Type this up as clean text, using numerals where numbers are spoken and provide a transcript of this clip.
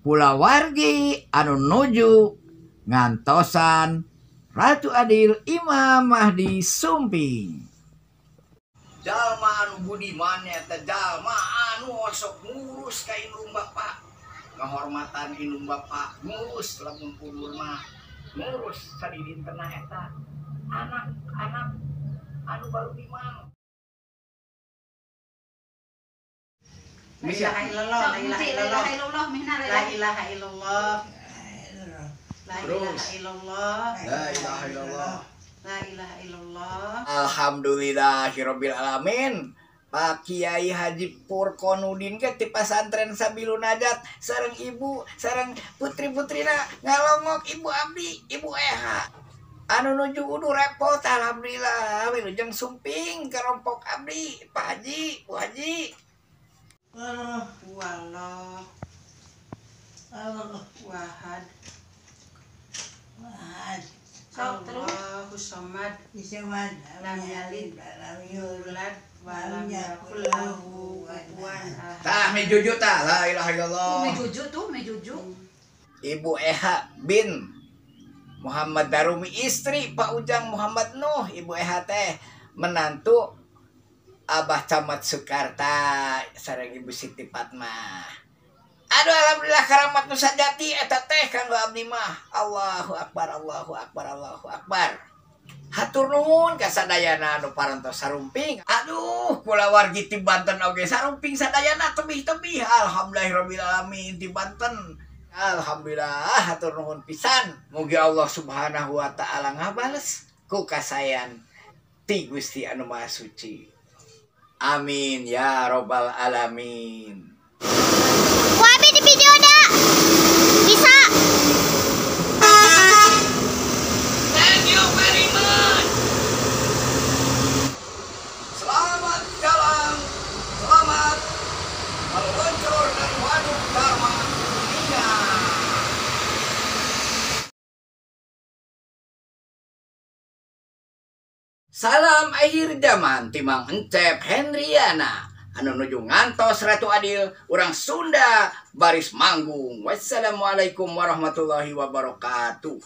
Kulawargi anu nuju ngantosan Ratu Adil Imam Mahdi Sumping. Jalma anu budiman eta jalma anu osok ngurus ka indung bapa, ngahormatan indung bapa, ngurus lamun kubur mah, ngurus sadidintena eta anak-anak anu baru dimang. La ilaha illallah, la ilaha illallah, la ilaha illallah, la ilaha illallah, la ilaha illallah, la ilaha illallah. Alhamdulillahirabbil alamin. Pak Kiai Haji Purkonudin ke ti pasantren Sabilun Najat sareng ibu sareng putri-putrina ngalongok ibu abdi, ibu Eha. Anu nuju udu repot alhamdulillah wilujeng sumping kerompok abdi, Pak Haji, Bu Haji. Wallah wahad Allahu samad lam yalid walam yulad walam yakul lahu kufuwan ahad. Tah mi juju tah la ilaha illallah. Mi juju tuh mi juju. Ibu Eha bin Muhammad Darumi istri Pak Ujang Muhammad Nuh, Ibu Eha teh menantu Abah Camat Sukarta sareng Ibu Siti Fatmah. Aduh alhamdulillah karamat nu sajati eta teh kanggo abdi mah. Allahu akbar, Allahu akbar, Allahu akbar. Hatur nuhun ka sadayana anu parantos sarumping. Aduh kulawargi ti Banten oge sarumping sadayana tebih-tebih. Alhamdulillahirabbil alamin ti Banten. Alhamdulillah hatur nuhun pisan. Mugi Allah Subhanahu wa taala ngabales ku kasayan ti Gusti anu Maha Suci. Amin ya robbal alamin. Wabi di video dah. Bisa. Thank you very much. Selamat jalan, selamat meluncur dari Waduk Dharma Kuningan. Salam akhir zaman timang Encep Hendriana anu nuju ngantos Ratu Adil urang Sunda baris manggung. Wassalamualaikum warahmatullahi wabarakatuh.